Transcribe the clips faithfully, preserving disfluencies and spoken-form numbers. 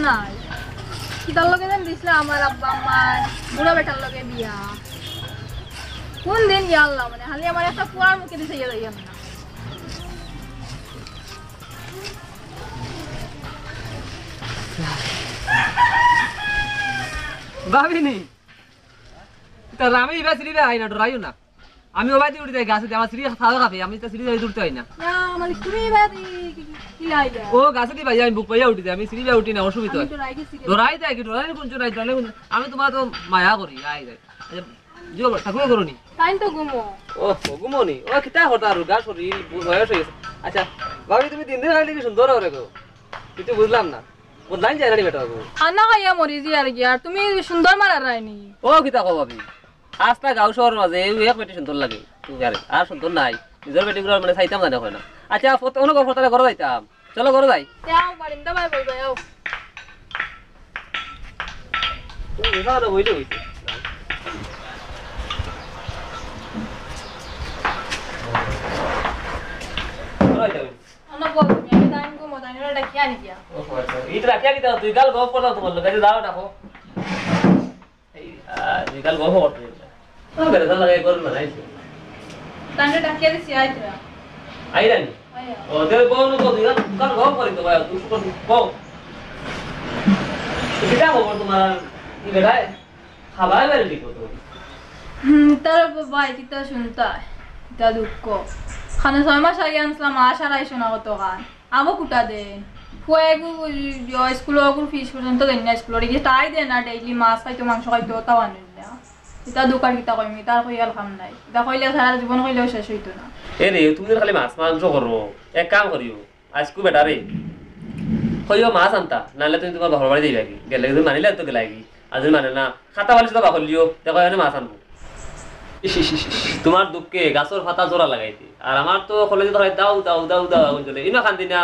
নাই। কিতার লগে যেন দিছলা আমার আব্বা আম্মায়, বুড়া বেটার লগে বিয়া। কুন দিন গিয়া আল্লাহ, মানে, খালি আমার একটা পুয়ার মুখে দিছে গিয়া যাইয়াম না। ভাবিনি, তা আমি ইবা সিঁড়ি বায় আই না, ডরাইও না। আমি ওবায়দি উঠি যাই গাছেদি, আমার সিঁড়ি খাওয়া কাঁপে, আমি তো সিঁড়ি বায় উঠতে পারি না। না, মানে তুমি বাড়ি কি, কি, কি লাইলা? ও গাছেদি ভাই, আমি বুক পাইয়া উঠি যাই, আমি সিঁড়ি বায় উঠি না, অসুবিধা আমি হয়। ডরাই গেছি রে। ডরাই যায় কি, ডরাই কোন চোর আইতো, আমি, আমি তোমার তো মায়া করি, আই যাই। আচ্ছা, জিও, ঠাকুর করো নি? তাই তো ঘুমো। ও, ও ঘুমো নি? ও কিতা কথা আর গা শরীর বয়স হয়ে গেছে। আচ্ছা, ভাবি তুমি দিন দিন খালি কি সুন্দর হরে গো, কিছু বুঝলাম না। বদলাই যায় না রে বেটা বাবু। খানা খাইয়া মরি জি আর কি, আর তুমি সুন্দর মারার রায়নি। ও কিতা কও ভাবি? আস্তা গাঁও শহর মাঝে এই এক বেটি সুন্দর লাগে। তুমি আর, আর সুন্দর নাই। নিজর বেটি গুলো মানে চাইতাম জানে হয় না। আচ্ছা, ফত-, অন্য গল্প তাহলে ঘরে যাইতাম। চলো ঘরে যাই। যাও, বারিন্দা বাই বলবে, যাও। তুমি বুঝাও না, বইলে বইতে। ঘরে যাও। অন্য বল, তুমি আমি তাই ঘুমো, তাই ওরা ডাকিয়া আনি গিয়া। ও, আচ্ছা। ইটা রাখিয়া কিতা, দুই গাল গপ করলাম তোমার লগে, যাও ডাকো। এই, আহ, দুই গাল গপ করতে। ও, বেটা, তাহলে এই করবে না, এই তো। তাহলে ডাকিয়া দিছি, আইতরা। আইরানি? আইয়া। ও, দে, বউ, বউ, দুই গাল, দুই গাল গপ করি তো ভাই, তুই শুকর, বউ। কিতা খবর তোমার? কি বেটায়? খাবায় বেড়ে ঠিক মতো। হুম, তার বাবা, কিতা শুনতা? কিতা দুঃখ। খানে ছয় মাস আগে আনছিলাম, আশা রাইছো না কত খান। আমও কুটা দেন। ফুয়া এগু, ইয়ো, স্কুল ওগুর ফিস পর্যন্ত দেন না, স্কুল ওরে গিয়ে তাই দেন না, ডেইলি মাছ খাইতো, মাংস খাইতো, তাও আনেন না। ইতা দোকান কিতা কইমি, তার কইয়ার কাম নাই। ইতা কইলে সারা জীবন কইলেও শেষ হইতো না। এ রে, তুমি তো খালি মাছ মাংস করো, এক কাম করিও, আজকু বেটারে কইও মাছ আনতা, নাহলে তুমি তোমার বাপর বাড়ি যাইবা কি? গেলে যদি মানিলে তো গেলাই কি, আর যদি মানে না, খাতা বালিশ তো বাকলিও, দেখো এনে মাছ আনবো। ইস, ইস, ইস, ইস, তোমার দুঃখে গাছর পাতা জোড়া লাগাইতে, আর আমার তো কলেজে ধরাই দাও, দাও, দাও, দাও, আগুন জ্বলে। ইনো কান্দি না,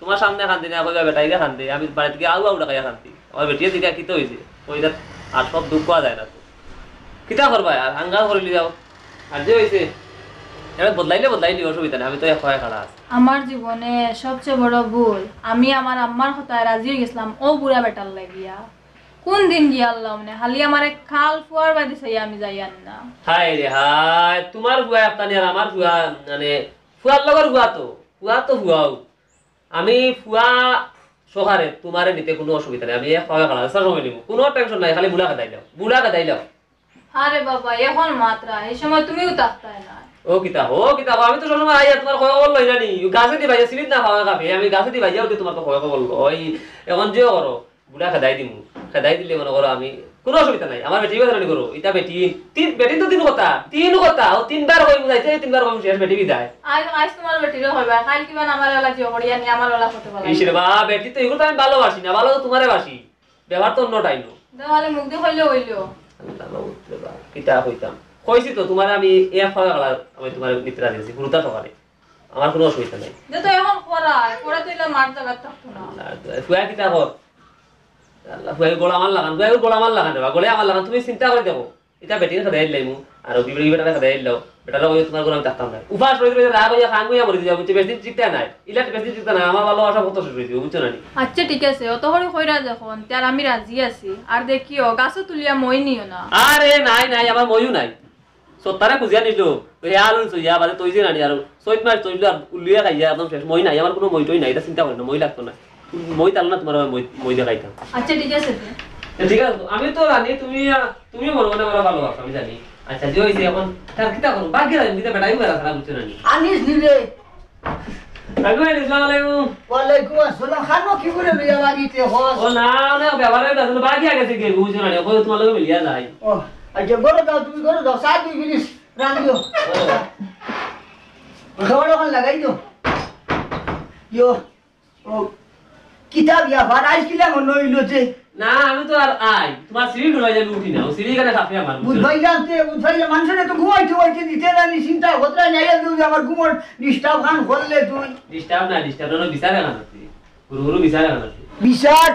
তোমার সামনে কান্দি না, কইবা বেটা ইগা কান্দে, আমি বাড়িত গিয়া আউ আউ ডাকাইয়া কান্দি। আমার বেটিয়ে জিগা কিতা হইছে? কই দেখ, আর সব দুঃখ আর যায় না তো। কিতা করবা আর, আঙ্গাল করিলি যাও। আর যে হইছে, এটা বদলাইলে বদলাইলি, অসুবিধা নাই, আমি তো এক হয়ে খাড়া আছি। আমার জীবনে সবচেয়ে বড় ভুল, আমি আমার আম্মার কথায় রাজি হয়ে গেছিলাম ও বুড়া বেটার লাগিয়া। কোন দিন গিয়া আল্লাহ, মানে, খালি আমার এক খাল ফুয়ার বাদে চাইয়া আমি যাই আর না। হায় রে হায়, তোমার ফুয়া একটা নিয়ে আর আমার ফুয়া, মানে, ফুয়ার লগর ফুয়া তো, ফুয়া তো ফুয়াও। আমি ফুয়া সকারে তোমারে নিতে কোনো অসুবিধা নাই, আমি এক পাওয়া খাড়া, সময় নিব, কোনো টেনশন নাই, খালি বুড়া খেদাই দাও, বুড়া খেদাই দাও। আরে বাবা, এখন মাত্রা, এই সময় তুমিও থাকতায় না। ও কিতা, ও কিতা, আমি তো সবসময় আইয়া তোমার খবর লই জানি, গাছে দি ভাইয়া সিলিত না পাওয়া কাপে, আমি গাছে দি ভাইয়া উঠে তোমার তো খবর খবর লই। এখন যে করো, বুড়া খেদাই দিমু, খেদাই দিলে মনে করো আমি, কোনো অসুবিধা নাই, আমার বেটি বেদনা করো, এটা বেটি, তিন, বেটি তো তিন কথা, তিন কথা, ও তিনবার কই বুঝাইতে, তিনবার কই শেষ বেটি বিদায়। আজ, আজ তোমার বেটিরও হইবা, কাল কিবা আমার ওলা জিও করিয়া নিয়ে আমার ওলা হতে পারো। ইস রে বা, বেটি তো এগুলো তো আমি ভালোবাসি না, ভালো তো তোমারে বাসি। ব্যবহার তো অন্য টাইম। তাহলে মুখ দিয়ে কইলে হইলো। আল্লাহ মাবুদ রে বা, কিতা কইতাম? কইছি তো তোমারে আমি এক ফাগা কালার আমি তোমারে নিতে রাজি আছি, হুরুতা সকালে। আমার কোনো অসুবিধা নাই। যে তো এখন করায়, পরে তো ইলা মার জায়গা থাকতো না। আল্লাহ, ফুয়া কিতা কর? আল্লাহ, ফুয়া গোলা আমার লাগান, ফুয়া গোলা আমার লাগান রে বা, গোলা আমার লাগান, তুমি চিন্তা করে দেখো। ইটা বেটির খেদাই দিলাইমু, আর ওই বেটি বেটারে খেদাই দিলাও, বেটারে কইও তোমার ঘরো আমি থাকতাম না। উপাস রইতে রইতে রাগ হইয়া খান হইয়া মরি যাবো, বুঝছো? বেশি চিন্তা নাই, ইলাতে বেশি চিন্তা নাই, আমার ভালোবাসা কত শেষ হয়ে যাবে, বুঝছো না নি? আচ্ছা, ঠিক আছে, অত করে কইরা যখন, তে আর আমি রাজি আছি। আর দেখিও, গাছও তুলিয়া মই নিও না। আরে নাই, নাই, আমার মইও নাই। সত্তারে খুঁজিয়া নিল, ওই আলু চইয়া বাদে তৈজে নানি আর চৈত মাস তৈল আর উল্লিয়া খাইয়া একদম শেষ। মই নাই, আমার কোনো মই টই নাই, এটা চিন্তা করি না, মই লাগতো না। মই তাহলে না তোমার মই, মই দেখাইতাম। আচ্ছা, ঠিক আছে তে। এ, ঠিক আছে, আমি তো জানি তুমি, আহ, তুমি মনে মনে আমার ভালোবাসো, আমি জানি। আচ্ছা, যে হইছে এখন তার কিতা করো? বাকি রাখবি, কিতা বেটাই বেড়া খারাপ হচ্ছে না নি? আনিস নিলে। রাখবি, আসসালামু আলাইকুম। ওয়ালাইকুম আসসালাম। খানো কি করে লইয়া বাড়িতে হস? ও না, না, ব্যাপারে না, তুমি বাকি আগে থেকে বুঝছো না নি, ওই তোমার লগে মিলিয়া যাই। ও, আচ্ছা, ঘরে যাও, তুমি ঘরে যাও, চা দুই গিলাস রান্ধিও। ও। খাবার ওখানে লাগাই দিও। ইয়ো। ও, কিতা ব্যাপার? আইজ কিলা মনে হইল যে? না, আমি তো আর আই। তোমার সিঁড়ি ঢুলাই যাবে, উঠি না। ও সিঁড়ি এখানে কাঁপে আমার, বুঝছো? বুঝবাইলাম তে, বুঝবাইলাম। মানুষের তো ঘুমাইতে হইতে দিতে জানি, চিন্তা করতে নাই। আইয়া তুমি আমার ঘুমোর disturb খান করলে তুই। Disturb না, disturb না, বিচার এখান আছে। গুরু গুরু বিচার এখান আছে। বিচার?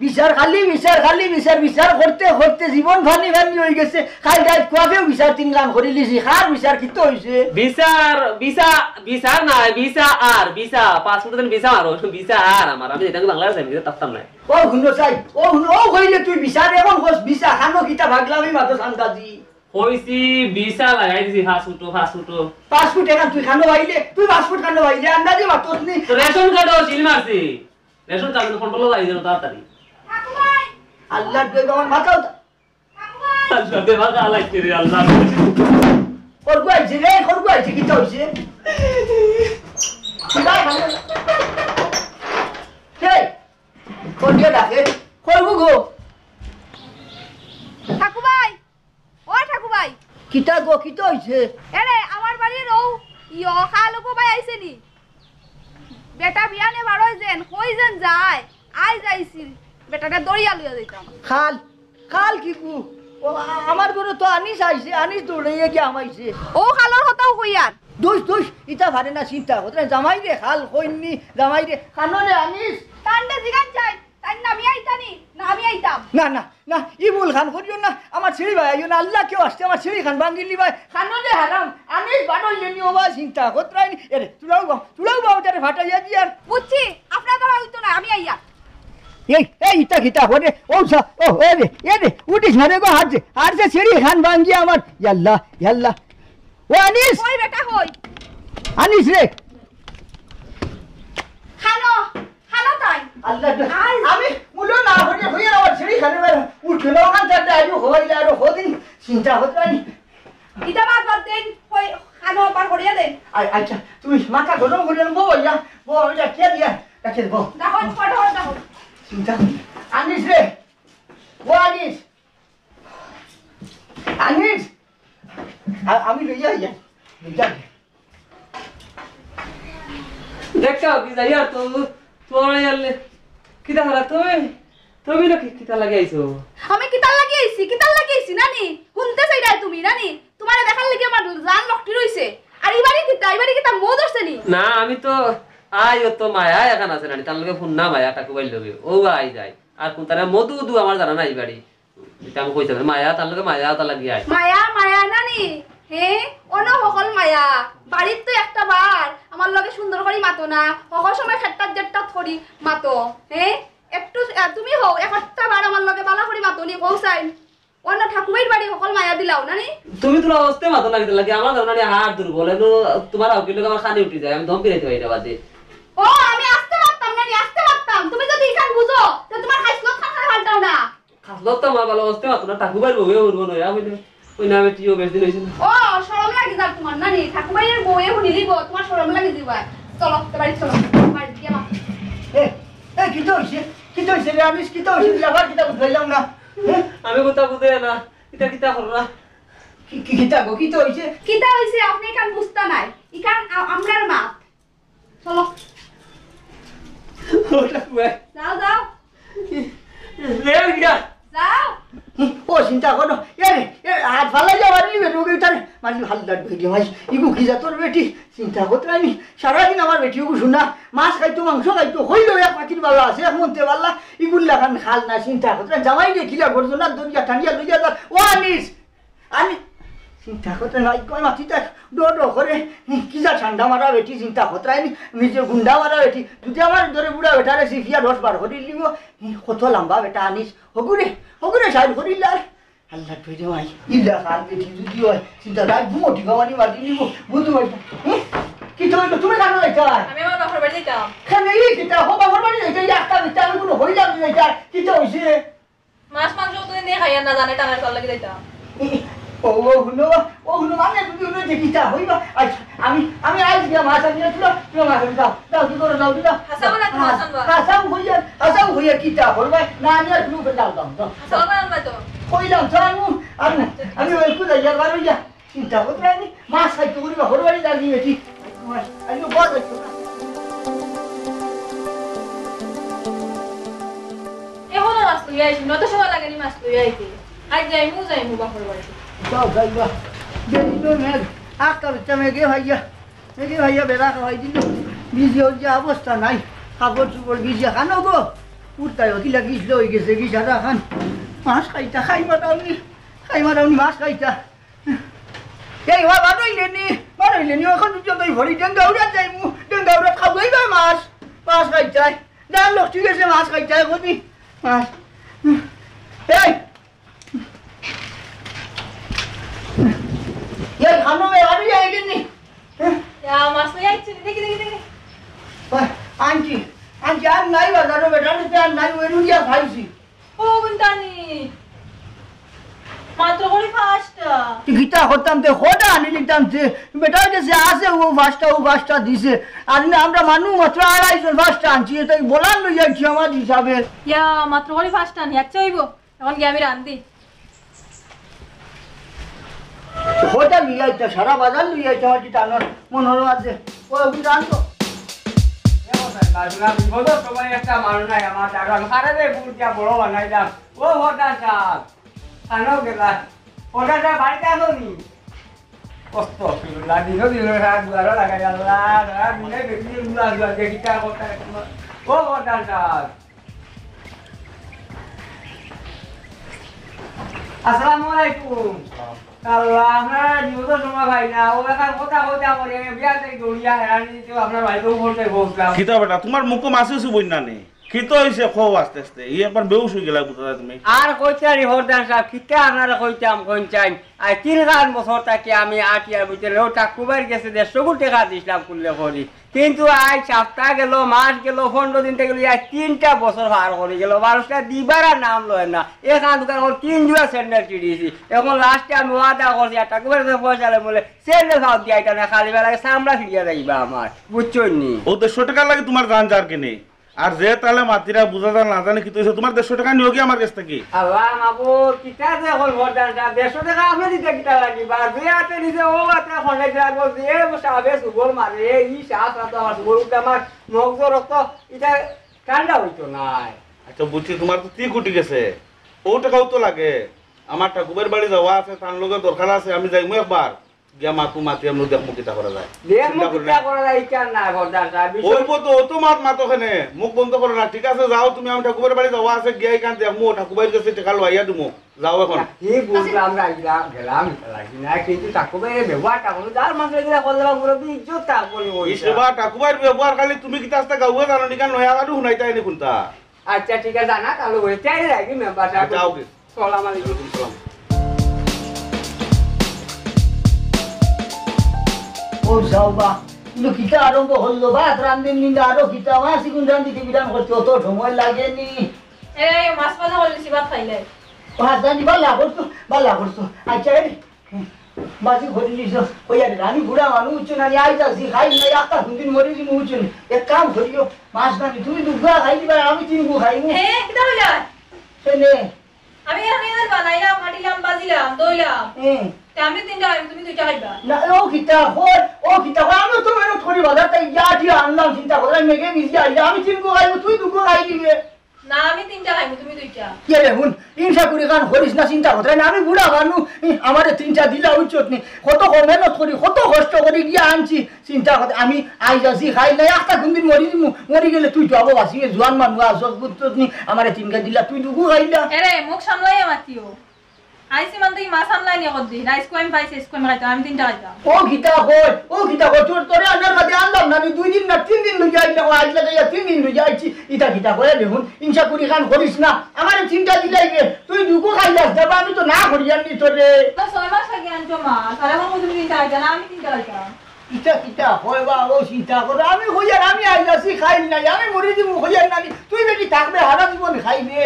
বিচার খালি বিচার, খালি বিচার, বিচার করতে করতে জীবন ফানি ফানি অইগেছে। কাইল রাইত কুয়াফেও বিচার তিনখান করিলিছি, কার বিচার কিতা অইছে? বিচার, বিচার, বিচার নায়, ভিসা আর, ভিসা, পাসপোর্ট দেন ভিসা মারো, ভিসা আর আমার, আমি যেতাম বাংলাদেশ যাইতাম, ভিসা থাকতাম নায়। ও হুনো চাই, ও হুনো, ও কইলে তুই বিচার এখন কস, বিচার খানো কিতা পাগলামি মাতস আন্দাজি। কইছি ভিসা লাগাই দিছি, পাসপোর্টো, পাসপোর্টো। পাসপোর্ট এখন তুই খানো পাইলে, তুই পাসপোর্ট খানো পাইলে, আন্দাজি মাতস নি। তো রেশন কার্ডও সিল মারছি, রেশন কার্ড কন্ট্রোল যাই যেন তাড়াতাড়ি। আল্লাহর দোয়াই আমার মাথাও তা- আল্লাহ, দে বাবা, আল্লাহ, কি রে, আল্লাহ। খরগু আইছে রে, খরগু আইছে, কিতা অইছে? কিতা ভালো? এই, খরগু ডাকে, খরগু গো। ঠাকু ভাই, ও ঠাকু ভাই। কিতা গো, কিতা অইছে? এরে, আমার বাড়ির ও, ইয়ো, খালুকু ভাই আইছে নি? বেটা বিয়ানে বারোয় যেন, কই যেন যায়, আই যাইছিল। বেটাটা দড়িয়া লইয়া যাইতাম। খাল, খাল কিগু? ও, আ-, আমার ঘরো তো আনিস আইছে, আনিস দৌড়াইয়া গিয়া হামাইছে। ও খালর কথাও কইয়ার। দুষ, দুষ, ইতা পারে না চিন্তা করতে না। জামাই রে, খাল কইননি, জামাই রে, খানো রে আনিস। তান্ডে জিগান চাই, তাই না আমি আইতানি, না আমি আইতাম। না, না, না, ই ভুল খান করিও না, আমার সিঁড়ি ভাই আইও না, আল্লাহ কেউ আসতে আমার সিঁড়ি খান ভাঙ্গিলি ভাই, খানো রে হারাম, আনিস বারো ইয়ে নিও বা চিন্তা করতে রাইনি। এরে, তুলাও বাও, তুলাও বাও, তারে ফাটাইয়া দিয়ার। বুঝছি, আপনার দ্বারা হইতো না, আমি আইয়া। এই, এই, ইতা কিতা করে? ও সা-, ও, এ রে, এ রে, উঠিস না রে গো, হারছে, হারছে সিঁড়ি খান ভাঙ্গি আমার। ইয়াল্লা, ইয়াল্লা। ও আনিস! কই বেটা, কই? আনিস রে। খালো, খালো তাই। আল্লাহ, আই। আমি মুলো না হইলে হইয়া আমার সিঁড়ি খানে বের উঠে না, ওখান থাকতে আজও হইলে আরো হদিন চিন্তা হতো আমি। ইটা বাদ বাদ দেন, কই খালো পার করিয়া দেন। আ-, আচ্ছা, তুমি মাথা গরম করে বউ ইয়া, বউ আমি ডাকিয়া দিয়া, ডাকিয়া বউ। দেখো, ফটো দেখো। চিন্তা করি। আনিস রে, ও আনিস, আনিস, আ-, আমি লইয়া আইয়া, লইয়া আইয়া। দেখছো, কি যাই আর তো, তোমার ইয়ারলে, কিতা হারা তুমি? তুমি না কি, কিতা লাগি আইছো? আমি কিতার লাগি আইছি, কিতার লাগি আইছি, নানি? হুনতে চাইরায় তুমি, নানি? তোমারে দেখার লাগি আমার জান লকটি রইছে। আর ইবারে কিতা, ইবারে কিতা মো ধরছে নি? না, আমি তো আই, ও তো মায়া এখান আছে, নানি? তার লগে ফোন না মায়া, টাকু বাইর লগে। ও আই যায়। আর কোন তারা মধু উদু আমার জানা নাই বাড়ি। ইটা আমি কইতাম, মায়া তার লগে মায়া তা লাগি আয়। মায়া, মায়া নানি? হে, অনো হকল মায়া। বাড়িত তো একটা বার আমার লগে সুন্দর করি মাতো না। হকল সময় খেট্টাত জেট্টাত করি মাতো। হে, একটু, আহ, তুমি হও, একটা বার আমার লগে বালা করি মাতো নি, কও চাই। অনো ঠাকুমাইর বাড়ি হকল মায়া দিলাও, নানি? তুমি তোরা অস্তে মাতো না, কিতা লাগি? আমার ধরো নানি হাড় দুর্বল, এমন তোমার আউকির লগে আমার খানি উঠি যায়, আমি দম ফিরাইতে পারি না বাদে। ও, আমি আস্তে মারতাম নানি, আস্তে মারতাম। তুমি যদি ইখান বুঝো, তো তোমার খাইছলত খান খাই পাল্টাও না। খাসলত তো আমার ভালো অবস্থা মাত্র না, ঠাকুমার বউয়ে উঠবো নয়া, বুঝলে? ওই নামে টিও বেশ দিন হইছে না। ও, শরম লাগি যার তোমার, নানি? ঠাকুমাইয়ের বউয়ে হুনিলিব, তোমার শরম লাগি দিবা। চলো, তো বাড়ি চলো, বাড়ি গিয়া মাত। এ, এ, কিতা হইছে? কিতা হইছে রে আনিস? কিতা হইছে? তুই আবার কিতা বুঝলাম না। হ্যাঁ? আমি কথা বুঝে না, কিতা কিতা করলা? কি, কি, কিতা গো, কিতা হইছে? কিতা হইছে? আপনি ইখান বুঝতা নাই। ইখান আ-, আমরার মাত। চলো। ওটা কই? যাও, যাও। রে, গিয়া। যাও। ও, চিন্তা করো। এ রে, এ, হাত ফালাই যাও, আর নিবে, রোগে উঠারে। মারি হাত ডাক ধরে, ভাই। ইগু কি জাতর বেটি? চিন্তা করতে পারিনি। সারাদিন আমার বেটি ওগু শুনা। মাছ খাইতো, মাংস খাইতো, হইলেও এক পাখির বালা আছে, এক মনতে বালা। ইগুর লাখান খাল না, চিন্তা করতে পারি। জামাই রে, কিলা করছো না, দরিয়া টানিয়া লইয়া যা। ও আনিস, আমি চিন্তা করতে নাই, কয় মাতি তাক ডো ডো করে, কি যা ঠান্ডা মারা বেটি, চিন্তা করতে নাই, নিজে গুন্ডা মারা বেটি, যদি আমার ধরে বুড়া বেটারে সিফিয়া দশ বার করে দিব, কত লম্বা বেটা আনিস, হগুরে, হগুরে সাইড করিল আর আল্লাহ তৈরি ভাই, ইল্লা খান বেটি যদি হয়, চিন্তা নাই, ঘুমো ঠিক হওয়ানি মাটি নিব, বুঝতে পারছো? হুম? কি তো হইলো? তুমি কেন এটা? আমি আমার বাপের বাড়ি যাইতাম। কেন এই কিতা? ও বাপের বাড়ি যাইতে, এই একটা বেটা আমি কোনো হইলাম না এটা, কি তো হইছে? মাছ মাংস তো নিয়ে খাইয়া না জানে, টানার চল লাগি যাইতাম। ও, ও হুনো, ও হুনো, মানে তুমি হুনো যে কিতা হইবা? আচ্ছা, আমি, আমি আইজ গিয়া মাছ আনিয়া তুলো, তুলো মাছ আনি দাও, দাও, কি করো, দাও, দাও। হাসাও না, তুমি হাসাও না। হাসাও হইয়া, হাসাও হইয়া কিতা করবা? না আনিয়া তুলো, দাও, দাও, দাও। হাসাও না, আনবা তো। কইলাম তো আমি, আমি, আমি ওই কুদা ইয়ার বার হইয়া। চিন্তা করতে আমি মাছ খাইতে করি বা হরবারি দাঁড়িয়ে বেটি। আমি বড় হইতো না। এখনো মাছ লইয়া আইছি, নয়তো সময় লাগেনি মাছ লইয়া আইতে। আজ যাইমু, যাইমু বাপর বাড়ি। যাও, যাইবা। বেরিলো মেঘ, আক্কা বেটা মেঘে ভাইয়া। মেঘে ভাইয়া বেড়া খাওয়াই দিল। ভিজিয়া উজিয়া অবস্থা নাই। কাপড় চোপড় ভিজিয়া খানো গো। উঠতাই অতি লাগিছিল, অই গেছে কি সারা খান। মাছ খাইতা, খাই মারাউনি, খাই মারাউনি, মাছ খাইতা। এই, ওয়া বারইলে নি, বারইলে নি, অখন পর্যন্ত অই ভরি ডেঙ্গাউড়াত যাইমু, ডেঙ্গাউড়াত খাওয়াইবা মাছ, মাছ খাইতাই। জান লোক, ঠিক আছে, মাছ খাইতাই, কবি, মাছ। এই, এই, খানো, এই, আরে, এই, এই, এই। ইয়া, মাছ লই আইছি, দেখি, দেখি, দেখি। ওই, আনছি, আনছি, আর নাই বাজারো, বেটা, নিতে আর নাই, ওই রুলিয়া খাইছি। ও, কোনটা নি? মাত্র করি পাঁচটা। তুই কিতা করতাম, তে কটা আনি নিতাম, তে বেটা, ওই যে আছে, ও পাঁচটা, ও পাঁচটা দিছে। আর না, আমরা মানুষ মাত্র আড়াইজন, পাঁচটা আনছি, এটা বলার লই যাচ্ছি আমার হিসাবে। ইয়া, মাত্র করি পাঁচটা নি, আচ্ছা, অইব। অখন গিয়া আমি রান্ধি। কটা লইয়া আইতা, সারা বাজার লইয়া আইতা, আমার কি টানোর মন হলো আজ যে। ও, আমি রান্ধো। দেখো ভাই, বাজনা বিপদর সময় একটা মানুষ নাই আমার, তার আমি কারে দে বুঝ দিয়া বড় বানাইলাম। ও হরদার সাহেব, আনো গেলা। হরদার সাহেব বাড়িতে আনো নি? কষ্ট, দিনও দিনও রাত দুয়ারও লাগাই আল্লাহ, রাত দিনে বেশি দুয়ার দুয়ার দেখি তার কথা। ও হরদার সাহেব। আসসালামু আলাইকুম। আল্লাহ, আপনারা নিয়ত সময় পাই না। ও এখন কথা কথা করে বিয়া থেকে দৌড়িয়া হেরানি দিতে আপনার বাড়িতেও বলতে বলতাম। কিতা বেটা, তোমার মুখো মাসে সুবই না নি? কিতা হইছে? কও আস্তে আস্তে। ই একবার বেহুশ হই গেলা বুঝা যায় তুমি। আর কইতারি হরদান সাহেব, কিতা আপনারা কইতাম, কইন চাইন। আই তিন খান বছর থাকি আমি আটিয়ার ভিতরে ও ঠাকুরবাড়ির গেছে দেড়শো গুণ টেকা দিছিলাম কুল্লে করি। কিন্তু আজ সপ্তাহ গেল, মাস গেল, পনেরো দিন থেকে গেল, আজ তিনটা বছর পার করে গেল, মানুষটা দিবার আর নাম লয় না। এখান দোকান এখন তিন জোড়া স্যান্ডেল কিনেছি, এখন লাস্টে আমি ওয়াদা করছি, আর ঠাকুরের কাছে পয়সা লেন বলে স্যান্ডেল ফাও দিয়ে আইতা না, খালি বেলায় চামড়া ফিরিয়া যাইবা আমার, বুঝছো নি? ও দেড়শো টেকার লাগি তোমার জান যার কিনে, আর যে তালে মাতিরা বুঝা যার না জানি কি তৈছে, তোমার দেড়শো টেকা নিও কি আমার কাছ থেকে? আল্লাহ মাবুদ, কিতা যে হল ভরদান সাহেব, দেড়শো টেকা আপনি দিতে কিতা লাগি? বা যে হাতে নিছে ও হাতে খন্ডাই লাগবো, যে সাবে সুগর মারে, ই সাপ সাপ আমার সুগর উঠে আমার মগজ রক্ত, এটা ঠান্ডা হইতো নাই। আচ্ছা বুঝছি, তোমার তো তিক উঠি গেছে, ও টেকাও তো লাগে। আমার ঠাকুরের বাড়ি যাওয়া আছে, তার লগে দরকার আছে, আমি যাইমু একবার। গিয়া মাতু মাতি আমরা দেখমু কিতা করা যায়। দেখমু চিন্তা করি কিতা না। করা যায়, ইটা না, ভরদান সাহেব, বিষয় ওই মতো অত মাত মাতো কেনে, মুখ বন্ধ করো না, ঠিক আছে? যাও তুমি, আমি ঠাকুরের বাড়ি যাওয়া আছে, গিয়া এখান দেখমু, ঠাকুরের কাছে টেকা লইয়া দিমু, যাও এখন। না, কি বুঝলাম না, ইলা গেলাম, ইলা লাগি না, কিন্তু ঠাকুরের ব্যবহারটা ভালো, যার মাঝে গেলে করলে বা মুরব্বী ইজ্জত থাকবো নি ওই ইস রে বা, ঠাকুরের ব্যবহার খালি তুমি কিতা আস্তা গাউয়ে জানো নি, কারণ নয়া বাড়ি হুনাইতায় নি কোনটা। আচ্ছা, ঠিক আছে, জানা, তাহলে ওই চাই লাগি মেম্বার সাহেব। আচ্ছা, ওকে। সালাম আলাইকুম। ওয়ালাইকুম সালাম। ও যাও বা, কিন্তু কিতা আরম্ভ হইল বা, রান্ধন নিন্দা আরো কিতা, মাসি কোন রান্ধি কি বিধান করতে অত সময় লাগেনি। এ, মাছ ভাজা করলি, ভাত খাইলে। মাছ রান্ধি ভালা করছো, ভালা করছো। আচ্ছা, এই বাজি ঘুরি নিছো, কইয়া রে, আমি বুড়া মানুষ, উচ্চ না, আই যাচ্ছি, খাই নাই, একটা দুদিন মরে দিন উচ্চ নেই। এক কাম করিও, মাছ রান্ধি, তুমি দুগুয়া খাই দিবা, আমি তিন গু খাইমু। হে, কিতা হইলা? সে নে। আমি এখন এখানে বানাইলাম, কাটিলাম, বাজিলাম, দইলাম। হুম। তে আমি তিনটা খাইমু, তুমি দুইটা খাইবা। না, ও কিতা কর, ও কিতা কর, আমি তো মেহনত করি বাজার তাই গিয়া আটি আনলাম, চিন্তা করে, আমি মেঘে ভিজি আইলাম, আমি তিন গু খাইমু, তুই দুগু খাই দিবে। না, আমি তিনটা খাইমু, তুমি দুইটা। কে রে হুন, হিংসা করি কান করিস না, চিন্তা কথা না, আমি বুড়া মানু, ই, আমারে তিনটা দিলা উচিত নি, কত ক-, মেহনত করি, কত কষ্ট করি গিয়া আনছি, চিন্তা কথা, আমি আইজ আছি, খাই নাই, একটা কোনদিন মরি দিমু, মরি গেলে তুই তো আবো বাঁচিবে, জোয়ান মানু, আছস, বুঝছস নি, আমারে তিনটা দিলা, তুই দুগু খাইলা। এরে, মুখ সামলাইয়া মাতিও। আইছি মানে তুই মাছ আনলাই নি কত দিন? আইজ কইম পাইছি, আইজ কইম খাইতাম, আমি তিনটা খাইতাম। ও কিতা কয়, ও কিতা কয়, তোর, তোরে আনার কাছে আনলাম না, আমি দুই দিন না তিন দিন লইয়া আইলাম, ও আইজ লাগাইয়া তিন দিন লইয়া আইছি, ইটা কিতা কয় দেখুন, হিংসা করি কান করিস না, আমারে তিনটা দিলাই রে, তুই দুগু খাইলাস, দেবা আমি তো না করি আর নি তোরে। তো ছয় মাস আগে আনছো মাছ, আর এখন তুমি তিনটা খাইতা না, আমি তিনটা খাইতাম। ইটা কিতা কয় বা, ও চিন্তা করো, আমি কইয়ার আমি আইজ আছি খাইল নাই, আমি মরি দিমু কইয়ার না নি, তুই বেটি থাকবে হারা জীবন খাইবে।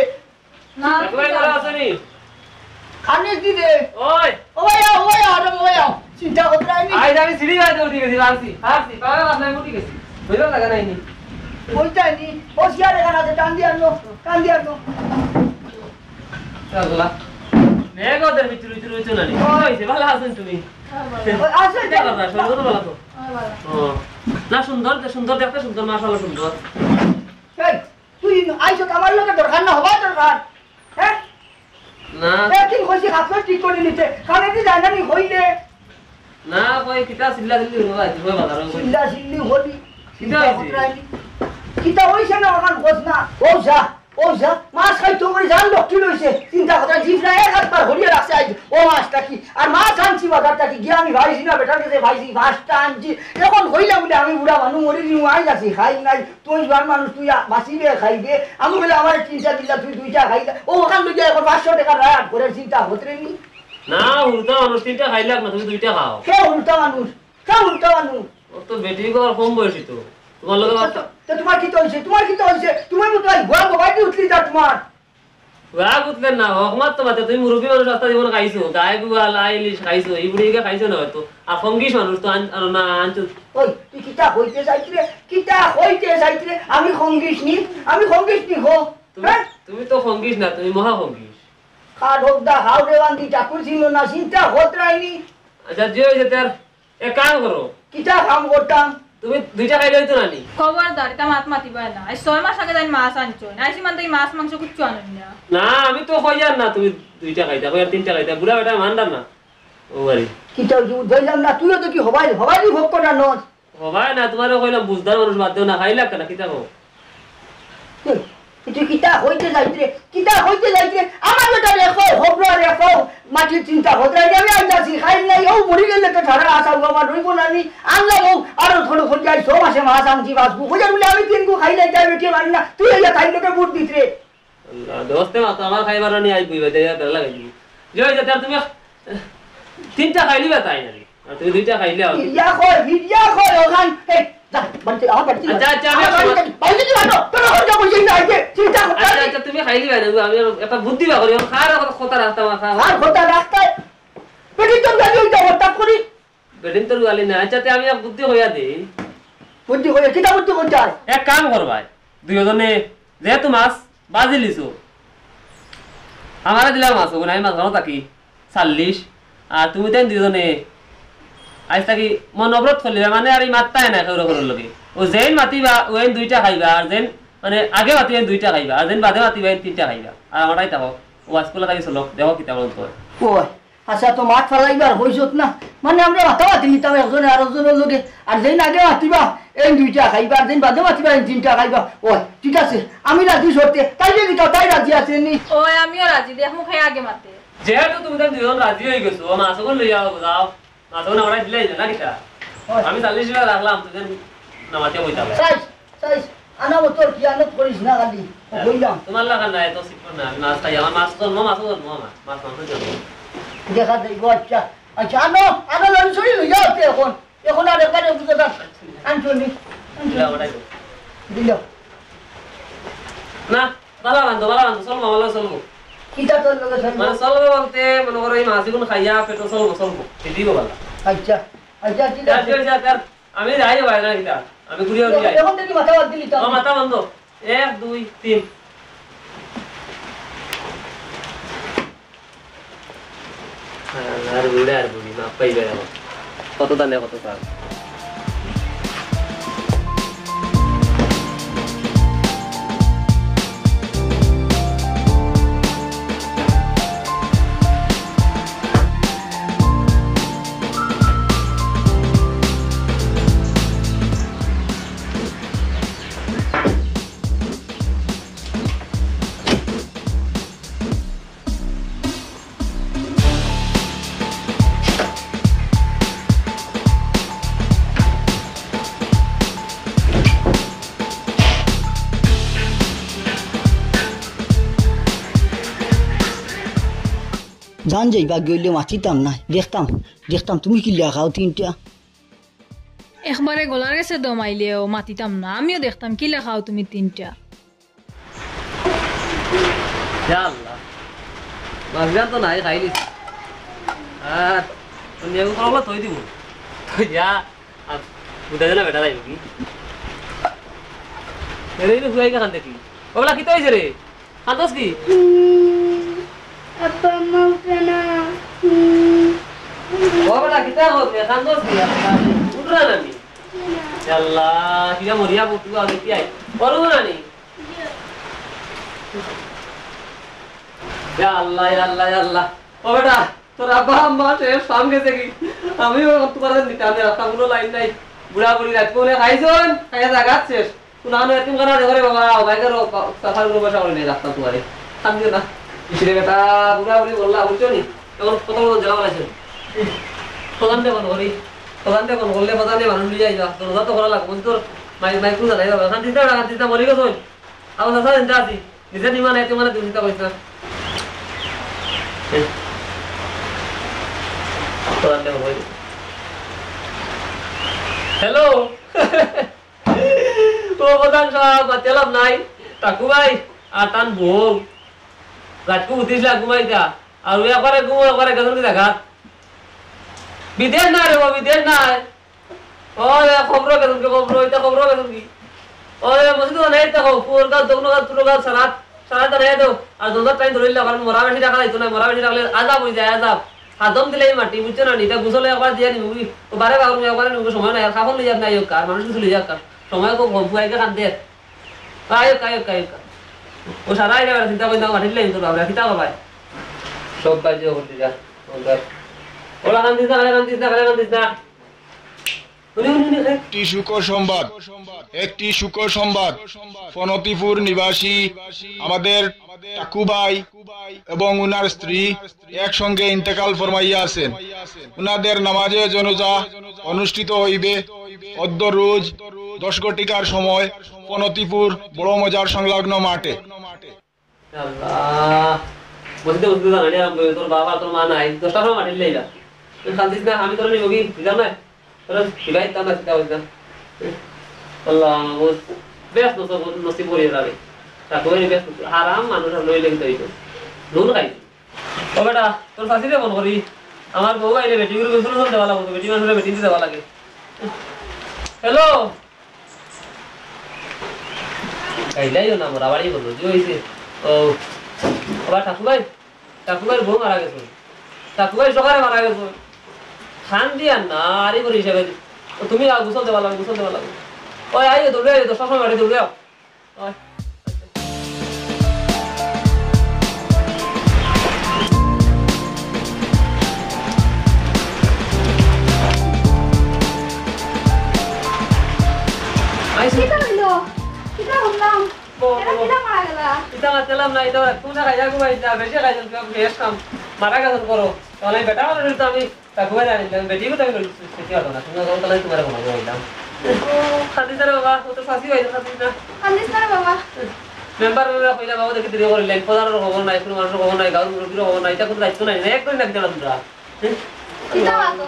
না, একলাই ভালা আছো নি? খানিক দি দে। ওই। ওই আও, ওই আও, আরে ওই আও। চিন্তা করতে নাই নি। আইজ আমি সিঁড়ি গাইতে উঠি গেছি, পারছি, পারছি, পারা আপনার উঠি গেছি। বুঝলাম না, কেন আইনি? ওই যায়নি। ও সিয়ারে গান আছে, টান দিয়ে আনো, টান দিয়ে আনো। চল, গোলা। মেঘ ওদের ভিতরে, ভিতরে, ভিতরে না নি। ওই যে, ভালা আছেন তুমি? ওই, আছে, কিতা করবা? শরীর তো ভালা তো? ও। না, সুন্দর, সুন্দর, দেখতে সুন্দর, মাশাআল্লাহ সুন্দর। এই, তুই আইছত আমার লগে দরকার না, হবা দরকার। হ্যাঁ? না। একদিন কইছি কাপড় ঠিক করি নিতে, কানে দি যায় না নি কইলে। না, কই কিতা চিল্লা চিল্লি হলো, আজ কই বাজারো কই। চিল্লা চিল্লি হলি। কিতা হইছে? কিতা হইছে না, ওখান কস না। ও যা। ও যা, মাছ খাইতো করি জান লক্ষ্মী রইছে। চিন্তা কথা, জিফরা এক হাত পার হরিয়া রাখছে আইজ। ও মাছ থাকি, আর মাছ আনছি বাজার থাকি, গিয়া আমি পাইছি না, বেটার গেছে পাইছি, পাঁচটা আনছি। এখন কইলা বলে আমি বুড়া মানুষ, মরি দিমু, আইজ আছি, খাই নাই। তুই জোয়ান মানুষ, তুই আ-, বাঁচিবে, খাইবে। আমি বলে আমার তিনটা দিলা, তুই দুইটা খাইলা। ও ওখান থেকে এখন পাঁচশো টাকার রায় আট করে চিন্তা হতরে নি। না, উল্টা মানুষ তিনটা খাইলাক না, তুমি দুইটা খাও। কে উল্টা মানুষ? কে উল্টা মানুষ? ও তো বেটি গো, আর কম বয়সী তো। তোমার লগে তো, তো তোমার কিতা অইছে? তোমার কিতা অইছে? তুমি মতো আই গোয়া গোবাই দি উঠলি যা তোমার। রাগ উঠলে না, হকমাত তো মাতে, তুমি মুরব্বী মানুষ, আস্তা জীবন খাইছো, গায়ে গুয়াল, আইলিশ খাইছো, এই বুড়ি গিয়ে খাইছো না হয়তো। আর ফঙ্গিস মানুষ তো আন-, আনো না, আনছো। ওই, তুই কিতা কইতে চাইছ রে? কিতা কইতে চাইছ রে? আমি ফঙ্গিস নি? আমি ফঙ্গিস নি গো? তুমি, হ্যাঁ? তুমি তো ফঙ্গিস না, তুমি মহা ফঙ্গিস। খা ঢোক দা, হাও রে বান্দি, ঠাকুর ছিল না, চিন্তা হত রাইনি। আচ্ছা, যে হয়েছে তার এক কাম করো। কিতা কাম করতাম? তুমি দুইটা খাইলে হইতো না নি? খবরদার, ইতা মাত মাতিবায় না। আইজ ছয় মাস আগে তাইন মাছ আনছইন। আইজ ইমান তাইন মাছ মাংস কিচ্ছু আনইন না। না, আমি তো কইয়ার না তুমি দুইটা খাইতা, কইয়ার তিনটা খাইতা। বুড়া বেটা মানরা না। ও আরে। কিতা অইছে বুঝলাম না, তুইও তো কি হবাই, হবাই নি ভোগ করা নস। হবাই না, তোমারে কইলাম বুঝদার মানুষ বাদ দেও না, খাইলা কেন, কিতা কও? হুম, তুই কিতা কইতে যাইছ রে? কিতা কইতে যাইছ রে? আমার বেটা রে কও, হবরা রে কও, মাটির চিন্তা হত রাইনি, আমি আইতাছি, খাই নাই, ও মরি গেলে তো সারা আশা বাবা রইব না নি, আনলাম ও, আরো থোড়ো ফোন যাই, সব মাসে মাছ আনছি, বাঁচবো, কইয়া বলে আমি তিন গু খাই নাই, তাই বেটিয়ে পারি না, তুই এই তাই লোকে ভোট দিত রে। আল্লাহ, দোস্তে মাতো আমার খাইবার নি আই বুইবা, যাইয়া বেলা লাগাই দিবি। যে ওই যাতে আর তুমি তিনটা খাইলি বা তাই না রে? আর তুমি দুইটা খাইলে হবে। ইয়া কয়, ইয়া কয়, ওখান, এই, যা, বাড়িতে, আমার বাড়িতে আচ্ছা, আচ্ছা, আমি আমার বাড়িতে, বাড়িতে কি রাখো? তোর ওখানে যাবো, এই না, এই যে, চিন্তা করতে আচ্ছা, হবে। আচ্ছা, তুমি খাইলি ভাই, আমি আর একটা বুদ্ধি বার করি, আমি খাওয়ার কথা, কথা রাখতাম, আর খাওয়া। আর কথা রাখতে, বেটি তোর গাড়ি ওই যাবো, তাক করি। বেটিন তোর গালি না, আচ্ছা, তে আমি এক বুদ্ধি কইয়া দেই। বুদ্ধি কইয়া, কিতা বুদ্ধি কইতে হয়? এক কাম কর ভাই, দুইজনে যেহেতু মাছ বাজি লিছো, আমারে দিলাও মাছ, ওগুন আমি মাছ ভালো থাকি। চল্লিশ। আর তুমি তাইন দুইজনে আইজ থাকি মন অবরোধ করলিবা, মানে আর এই মাততায় না কেউর কেউর লগে। ও যেইন মাতিবা, ওইন দুইটা খাইবা, আর যেইন, মানে, আগে মাতিবা, এইন দুইটা খাইবা, আর যেইন বাদে মাতিবা, এইন তিনটা খাইবা। আর আমারটাই থাকো, ও আজকুলা থাকি চলো, দেখো কিতা বলতো। ও, আচ্ছা, তো মাত ফালাইবার হইছত না, মানে, আমরা মাতামাতি নিতাম একজনে আরকজনর লগে, আর যেইন আগে মাতিবা, এইন দুইটা খাইবা, আর যেইন বাদে মাতিবা, এইন তিনটা খাইবা। ও, ঠিক আছে, আমি রাজি শর্তে, তাই যদি তাই রাজি আছে নি? ও, আমিও রাজি, দেখমু কে আগে মাতে। যেহেতু তুমি তাইন দুইজন রাজি হয়ে গেছো, ও মাছ ওগুন লইয়া আও, যাও। মাছ ওগুন আমরা দিলাই না, না কিতা? হয়। আমি চল্লিশ টাকা রাখলাম, তুমি তাইন নামাতে বইতাম। চাইস, চাইস, আনা মতো কি আনত করিস না খালি, ও হ্যাঁ, কইলাম। তোমার লাগা না, এত সিট না, আমি মাছ খাই, আমার মাছ জন্ম, মাছ জন্ম, আমার মাছ মাংস জন্ম। দেখা যাইব, আচ্ছা, আচ্ছা, আনো, আনো, লরি সরি লইয়া আছে এখন। এখন আর একবারে বুঝে যাস। আনছো নি? আনছো নি? দিলাও, ওটাই তো। দিলাও। না, বালা বান্ধব, বালা বান্ধব, চলবো, বালা চলবো। কিতা তোর লগে চলবো? মানে চলবো বলতে, মনে করো, এই মাছ এগুন খাইয়া পেটো চলবো, চলবো। খেতেই বালা। আচ্ছা, আচ্ছা, ঠিক আছে। আমি যাই ভাই না কিতা? আমি ঘুরিয়া ঘুরিয়া যাই। এখন থেকে মাথা বাদ দিলি তো? ও, মাথা বন্ধ। এক, দুই, তিন। আর বুড়া আর বুড়ি, মাপ পাইবে এখন। কত দানে কত সাল। জান যাইবা গেলে মাতিতাম না, দেখতাম, দেখতাম তুমি কিলা খাও তিনটা। একবারে গলার গেছে দম আইলেও মাতিতাম না, আমিও দেখতাম কিলা খাও তুমি তিনটা। ইয়া আল্লাহ, মাছগুলা তো নাই, খাইলিছি। আর লেবু কলা থই দিব। থইয়া আর বুঝা যায় না বেটা যাইব কি? এরে, এরে, হুয়াই খান দেখি। ওগুলা কিতা অইছে রে? কান্দস কি? হুম, আব্বা আম্মা উঠে না। হুম। ও বেটা, কিতা অইছে? কান্দস কি? উঠরা না নি? ইয়া আল্লাহ, কিরা মরিয়া বটু আগে কি আই? করবো না নি? ইয়া আল্লাহ, ইয়া আল্লাহ, ইয়া আল্লাহ। ও বেটা, তোর আব্বা আম্মা শেষ, ফাম গেছে কি? আমিও তোমার নিতে, আমি রাস্তা কোনো লাইন নাই। বুড়া বুড়ি রাত কোনে খাইছন? খাইয়া জাগাত শেষ। কোন আনো এতিমখানা দেখো রে বাবা, ও ভাই করো, বা-, সাফার উপরে বসা করে নিয়ে রাখতাম তোমারে। শান্তি না। ইসরে বেটা, বুড়া বুড়ি বললা, বুঝছো নি? এখন কত বড় জেলা বানাইছে। প্রধান দে ফোন করি। প্রধান দে ফোন করলে প্রধান দে মানুষ নিয়ে যাইবা। তো রোজা তো করা লাগবে। তোর মাই-, মাইক তো জানাই বাবা। শান্তি না, শান্তি না, মরে গেছো। আমার চাচা চিন্তা আছি। নিজে নিমা নাই, তোমার তুমি চিন্তা করিস না। প্রধান দে ফোন করি। হ্যালো। ও প্রধান সাহেব, বাচ্চালাম নাই। টাকু ভাই, আর তান বউ। রাতকু উঠিস না, ঘুমাই যা। আর ওই একবারে ঘুম, একবারে গেছেন কি দেখা? বিদেশ না রে, ও বিদেশ না। ও, এ খবর গেছেন কি, খবর, এটা খবর গেছেন কি? ও, এ মসজিদ নাই, এটা খবর, পুরো গাছ, দোকান গাছ, তুলো গাছ, সারা, সারা জানাই দাও। আর দোকান টাইম ধরে নিলাম, কারণ মরা বেশি রাখা যাইতো না, মরা বেশি রাখলে আজাব হয়ে যায়, আজাব। হাজম দিলে এই মাটি, বুঝছো না? এটা গোসলে একবার দিয়ে নিবি, ও বারে বারো একবার নিবি, সময় নাই, আর খাবার লইয়া নাই, হোক, আর মানুষ কিছু লইয়া কার। সময় খুব কম, ফুয়াইকে কান্দে। আয়ো, আয়ো, আয়ো। ও সারা আইলে বেড়া চিন্তা করি না, মাটির লেগে তোর বাবরা, কিতা বাবা? সব কাজে করতে যা, ওরা কান্দিস না, কালে কান্দিস না, কালে কান্দিস না। উনি, উনি, উনি, উনি। একটি সুখবর সংবাদ, একটি সুখবর সংবাদ। ফনতিপুর নিবাসী আমাদের টাকু ভাই এবং উনার স্ত্রী একসঙ্গে ইন্তেকাল ফরমাইয়া আছেন। উনাদের নামাজে জানাজা অনুষ্ঠিত হইবে অদ্য রোজ দশ ঘটিকার সময় ফনতিপুর বড় মজার সংলগ্ন মাঠে। আল্লাহ, বলতে বলতে জানানি আরম্ভ হইবে, তোর বাবা তোর মা নাই, দশটার সময় মাটির লাইলা। তুই কান্দিস না, আমি তোর নিব কি, বুঝলাম না? তোর বিবাহিত না, চিন্তা করিস না। আল্লাহ, ও বেশ নসিব, নসিব করিয়ে যাবে। তা তোর বেশ নসিব। হারাম মানুষ আর লইলে কিন্তু হইতো। নুন খাই। ও বেটা, তোর শাশুড়ি ফোন করি। আমার বউ আইলে বেটি গুলো গোসল গোসল দেওয়া লাগবে, বেটি মানুষের বেটি দেওয়া লাগে। হ্যালো। কাইলাইও না, মরা বাড়ি বললো, যে হইছে। ও, আবার ঠাকুর ভাই, ঠাকুর ভাইর বউ মারা গেছে। ঠাকুর ভাই সকালে মারা গেছে। খান দিয়া না, আরে করে হিসাবে। ও, তুমি আও, গোসল দেওয়া লাগবে, গোসল দেওয়া লাগবে। ওই, আইও, দৌড়ে আইও, দশটার সময় বাড়ি দৌড়ে আও। ওই। আইসো। কিতা হইলো? কিতা বললাম? বল, এরা বল। কিতা মারা গেলা? ইতা মারছিলাম না, ইতা কোন জায়গায় যাবো ভাই, যা বেশি খাইছেন, তুমি বেশ কাম। মারা গেছেন করো। তাহলে বেটা মানুষ তো আমি তা ঘুমাই জানি না, বেটি কোথায় গেল? বেটি হতো না, তুমি যখন তাহলে তোমার ঘুমাই বললাম। ও, কান্দিস না রে বাবা, ও তো শাশি ভাই, কান্দিস না। কান্দিস না রে বাবা। মেম্বার মেম্বার কইলা বাবা দেখি দেরি করিলেন, প্রধানের খবর নাই, কোনো মানুষের খবর নাই, গাঁওর মুরব্বীর খবর নাই, এটা কোনো দায়িত্ব নাই, না, এক করে না দিতে পারো তোমরা। কিতা বাবা?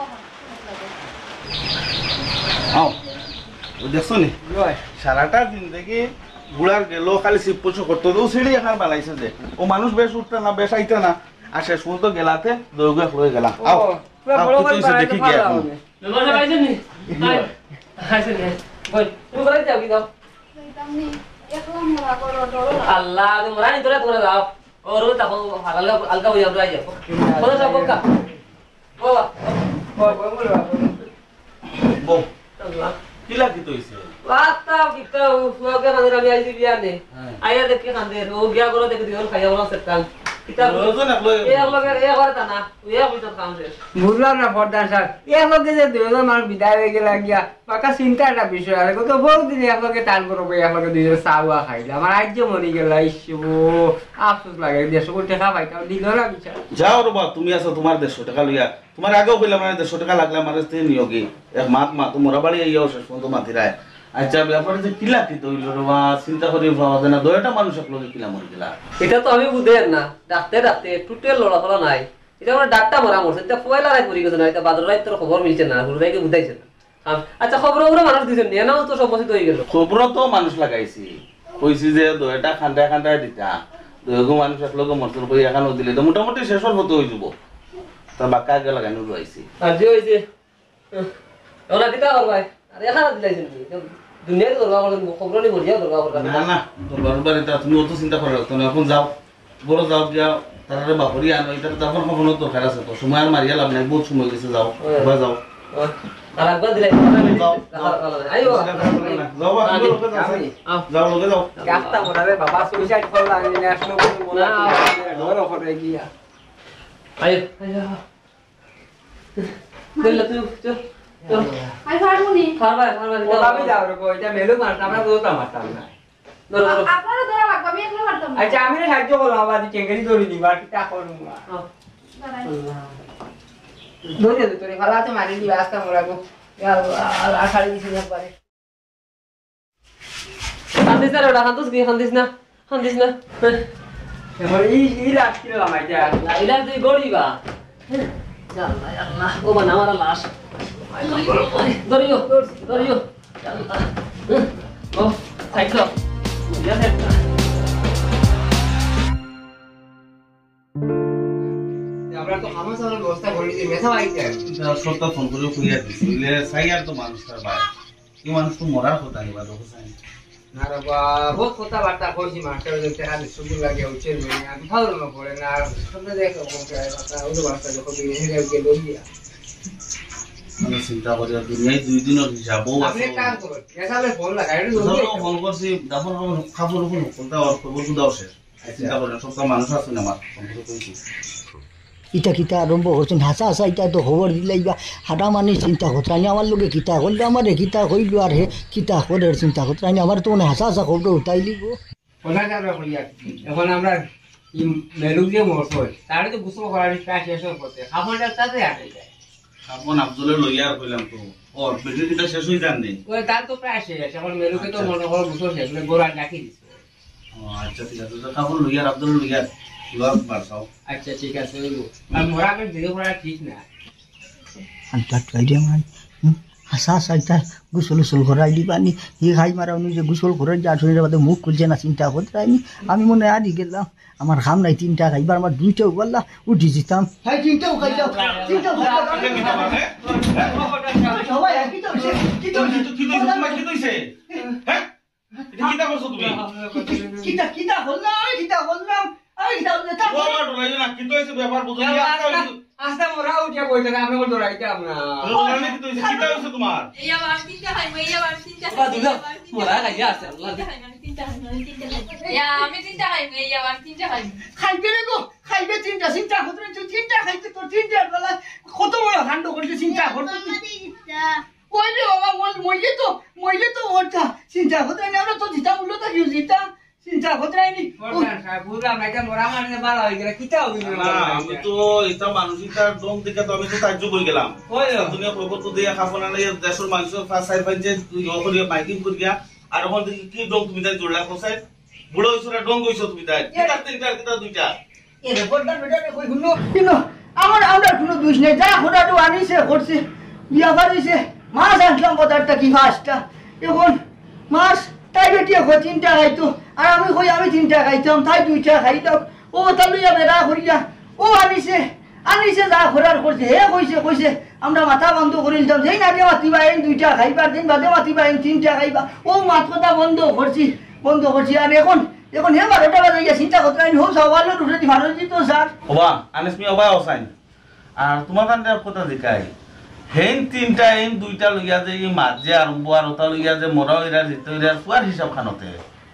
আও, ও দেখছো নি? সারাটা জিন্দেগি বুড়ার গেল খালি সিপ পুষো করতো, তো সিঁড়ি এখান বানাইছে যে। ও মানুষ বেশ উঠতে না, বেশ আইতে না, আর শেষ পর্যন্ত গেলাতে দৌড় লয়ে গেলাম। আও, পুরা আও, বড় কি বাড়ি তুই বানাইতে দেখি গিয়া পারলাম এখন। আমি। মেম্বার সাহেব আইছেন নি? আয়। আইছেন নি? কই, তুমি কোথায় যাও, কি যাও? যাইতাম নি। একলা মরা করো, ডরো না। আল্লাহ, তুমি মরা নি, তোরা, তোরা যাও। ও, রোজ থাকো, হালকা, হালকা হইয়া আমরা আইয়া। কোথায় সব বক্কা? বাবা। বউ, কিলা কিতা হইছে? বাতা কিতা, ও ফুয়াকে কান্দের আমি আইছি বিয়ানে। হ্যাঁ। আইয়া দেখি কান্দের, ও গিয়া করে দেখি দুইজন খাইয়া বলা সেটান। কিতা দুইজন একলগে? এ একলগে, এ করে তা না, এ ভিতর কাম শেষ। বুঝলাম না ফরদান সাহেব, এ একলগে যে দুইজন মানুষ বিদায় হয়ে গেল গিয়া, বাকা চিন্তা একটা বিষয় আছে। গত বহু দিন একলগে টান করবো, একলগে দুইজন চা উয়া খাইলাম। আমার আজ যে মনে গেল, ইস, ও আফসোস লাগে, দেড়শো কোটি টাকা পাইতাম, দিল না বিচার। যাও রে বা, তুমি আছো তোমার দেড়শো টাকা লইয়া। তোমার আগেও কইলাম না, দেড়শো টাকা লাগলে আমার কাছ থেকে নিও কি? এক মাত মাতো, মরা বাড়ি আইয়াও শেষ পর্যন্ত মাতিরায়। আচ্ছা, ব্যাপারে যে কিলা কিতা হইল রে বা, চিন্তা করি পাওয়া যায় না, দুইটা মানুষ এক লগে কিলা মরি গেলা। এটা তো আমি বুঝের না, ডাকতে ডাকতে টোটাল লড়াফড়া নাই। এটা আমরা ডাকটা মারা মরছে, এটা পয়লা রাত মরি গেছে না, এটা বাদর রাত তোর খবর মিলছে না, হুরুদাইকে বুঝাইছে না। আম-, আচ্ছা, খবর ওরা মানুষ দিছেন নি, এনাও তো সম্মতি তো হয়ে গেল। খবর তো মানুষ লাগাইছি, কইছি যে দুইটা খান্দায় খান্দায় দিতা, দুইগো মানুষ এক লগে মরছন কই এখানো দিলে তো মোটামুটি শেষর মতো হয়ে যাব। তার বাক্কা আগে লাগানো রয়েছে। আর যে ওই যে, উহ, ওরা কিতা করবাই? আর এখানে দিলাইছেন কি? দুনিয়ার দরবার করেন, খবর নেই, মরিয়া দরবার করেন। না, না, দরবার বাড়িতে তুমি অত চিন্তা করে রাখতো না, এখন যাও। বড় যাও গিয়া, তারারে বাপরি আনো, এটা তারপর কখনো দরকার আছে তো, সময় আর মারিয়া লাভ নাই, বহুত সময় গেছে, যাও, হ্যাঁ। এবার যাও। হ্যাঁ। আর একবার দিলে, যাও, যাও। আইও। যাও, বা, তুমি লগে যাও। আমি। যাও, লগে যাও। গাছটা মোটা রে বাবা, সুইসাইড করলা, আমি ন্যাশনাল করে মনে না। হয় ঘর ওখানে গিয়া। আইও। আইও। চল, তুই, চল, চল। আই ভাই, পারবায়, পারবায়, ওটা আমি যাও রে, ওইটা মেলু মারতাম না, তো মারতাম না। ধরো, ধরো। আপনারা ধরা লাগবে, আমি একলা পারতাম না। আচ্ছা, আমি না সাহায্য করলাম, আবার কেঙ্গারি ধরে নিবা, আর কিতা করবো? হ্যাঁ। আল্লাহ। ধরে দে, তোরে ফালাতে মারি দিবা, আজকে মরাবো। ইয়া আল্লাহ, আল্লাহ, ছাড়ি দিছি একবারে। কান্দিস না রে ওটা, কান্দিস কি, কান্দিস না, কান্দিস না। হ্যাঁ। এখন এই, এই লাশ কিলো লামাইতে আর? না, এই লাশ দিয়ে গড়িবা। হ্যাঁ। ইয়া আল্লাহ, ইয়া আল্লাহ। ও বাবা, আমার লাশ। ধরিও, ধরিও। ইয়া আল্লাহ। হ্যাঁ। ও, সাইড দাও। ইয়া সাইড দাও। আমরা তো খামা সামার ব্যবস্থা করে দিই, মেথা ভাই কে? এটা সবটা ফোন করে কইয়া দিছি। ইলে সাইয়ার তো মানুষ তার ভাই। এই মানুষ তো মরার কথা নিবা, দেখো সাইন। না রে বা, বহুত কথাবার্তা করছি মাস্টার, যে টেকা দিয়ে সুযোগ লাগে, উচিত নেই। আমি খাওয়ার না পড়ে না, আর সামনে দেখো, কোন জায়গায় কথা, ওই তো বাচ্চা যখন দিয়ে হেরে গেল গিয়া। মানে চিন্তা করি, আর দুনিয়ায় দুই দিনের হিসাব, বউ আপনি আছে। এক কাম করুন, মেথা ভাই ফোন লাগাই, একটু জলদি ধরো, ফোন করছি, দাফন কাপড় উপর, ফোনটা অফ করবো, শুধু শেষ। চিন্তা করেন, সব তো মানুষ আছে না আমার, সম্পর্ক কইছি। ইটা কিতা আরম্ভ করছইন? হাছা হাছা ইটা তো খবর দিলাইবা। হাটা মানে চিন্তা করতে আনি আমার লগে কিতা করলে, আমারে কিতা কইলো আর হে কিতা করের চিন্তা করতে আনি। আমার তো মনে হাছা হাছা খবর উঠাই লিবো। কথা যাবে কইয়া। এখন আমরা এই মেলুক যে মরছে, তারে তো গোসল করার প্রায় শেষ হয়ে পড়ছে। খাবারটা তাতে আটে যায়। খাবন আফজলে লইয়া আর কইলাম তো। ও, বেটির কিতা শেষ হয়ে যান নি? ওই তার তো প্রায় শেষ। এখন মেলুকে তো আচ্ছা। মনে করো গোসল শেষ, মানে গোড়া ডাকি দিছে। ও, আচ্ছা, ঠিক আছে। তো কাপড় লইয়া, আব্দুল লইয়া, লওয়া বাড়াও। আচ্ছা, ঠিক আছে, অইবো। আর মোরা আমি ভিডিও করা ঠিক না। আনটা ট্রাই দিয়ে মাই। হুম, হাছা, হাছা, ইটা গোসল, গোসল করাই দিবা নি। ই খাই মারা উনি যে গোসল করাই যা, শুনে বাদে মুখ খুলছে না, চিন্তা করতে রাইনি। আমি মনে হয় আদি গেলাম। আমার খাম নাই, তিনটা খাইবার, আমার দুইটা উবাল্লা, উঠি দিতাম। ভাই, তিনটাও খাইতাম, তিনটাও খাইতাম। সবাই একই তো হইছে, কি তো হইছে? কি তো হইছে? তোমার কি তো হইছে? হ্যাঁ? এটা কিতা করছো তুমি? কিতা, কিতা করলাম? আমি কিতা করলাম? আমি কিতা করলাম? তা ও, আমার ডরাইও না, কিতা হইছে ব্যাপার বুঝো না। আস্তা, আস্তা মোরা উঠিয়া বইতে না, আমি ডরাইতাম না। ও, ডরাইলে কিতা হইছে? কিতা হইছে তোমার? এই আবার আমি তিনটা খাইমু, এই আবার আমি তিনটা বাবা, খাইমু, দুলা, এই আবার আমি তিনটা মোরা খাইমু। খাইয়া আছে, আল্লাহ। তিনটা খাইমু, আমি তিনটা খাইমু, আমি তিনটা খাইমু। ইয়া, আমি তিনটা খাইমু, এই আবার আমি তিনটা খাইমু। খাইবে রে গো, খাইবে তিনটা, চিন্তা করতে তুই তিনটা খাইতে তোর তিনটার বেলা কত বড় কাণ্ড করলি চিন্তা করতে তুই। ওই রে বাবা, মর-, মরলে তো, মরলে তো ওরটা। চিন্তা করতে নাই, আমরা তো দিতাম, উল্টো তো কেউ দিতাম। চিন্তা করতে নাই নি। ওরটা সাহেব, বুঝলাম না, এটা মরা মানে বালা হয়ে গেলে কিতা হবে না, না, বালা হয়ে আমি গেলে। তো এটা মানসিকতার ডং থেকে তো আমি তো তাজ্জুব হয়ে গেলাম। ওই ও। তুমি খবর তো দিয়া খাবো না, এই দেশের মানুষের পাঁচ চার পাঁচ যে ইয়ে করিয়া, মাইকিং করিয়া, আর ওখান থেকে কি ডং তুমি তাই জোড়লা কোথায়? বুড়ো হইছো না, ডং হইছো তুমি তাই? এ- কিতা তিনটা, কিতা দুইটা? এ রে, বলতাম বেটা রে, কই হুনো? কিন্তু আমার, আমরার কুনু দুষ নাই। যা খোদাটো আনিছে, করছে, বিয়া পারিছে। মাছ আনছিলাম বাজার থাকি পাঁচটা। এখন মাছ তাই বেটিয়ে কয় তিনটা খাইতো, আর আমি কই আমি তিনটা খাইতাম, তাই দুইটা খাইলাম। ও তা লইয়া বেড়া করিয়া, ও আনিছে, আনিছে যা করার করছে। হে কইছে, কইছে, আমরা মাথা বন্ধ করি নিতাম, যেই আগে মাতিবা এই দুইটা খাইবার, দিন বাদে মাতিবা এই তিনটা খাইবা। ও মাত কথা বন্ধ করছি, বন্ধ করছি। আর এখন এখন হে বারোটা বাজে গিয়া চিন্তা করতে নাই, হোক সওয়ালর উপরে দি ভালো দিত স্যার। ওবা, আনিস মিয়া ওবা হোসাইন। আর তোমার কাছে এক কথা জিকাই। হেন তিনটা, হেন দুইটা লইয়া যে এই মাছ যে আরম্ভ আর ওটা লইয়া যে মরা হইরা, জিতে হইরা, আর ফুয়ার হিসাব খানোতে।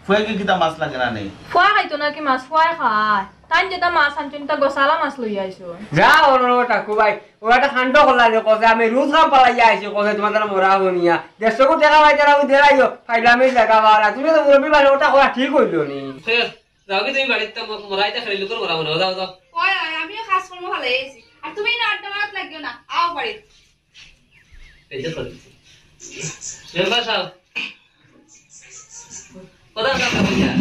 ফুয়া কি কিতা মাছ লাগে না নি? ফুয়া খাইতো নাকি মাছ? ফুয়ায় খায়। তাই যেটা মাছ আনছইন, তা গোসালা মাছ লইয়া আইছো। যা ওর ওটা খুবাই। ও একটা কাণ্ড করলা যে কছে, "আমি রোজ কাম পালাইয়া আইছি," কছে, "তোমার দ্বারা মরা হবো নিয়া। দেড়শো কোটি টাকা পাইতে না, আমি দেড়াইও, পাইলাম এই জায়গা বাড়া।" তুমি তো মুরব্বী মানুষ, ওটা করা ঠিক হইল নি। ঠিক আছে, যাও কি তুমি বাড়িতে ম-, মরাইতে খালি লোকের মরা মনে হয়, যাও, যাও। ওই, ওই, আমিও কাজ কর্ম ভালো আছি। আর তুমি না আড্ডা মারাত লাগিও না, আও বাড়ি। এই যে করি। মেম্বার সাহেব। কথা কথা বলিয়া।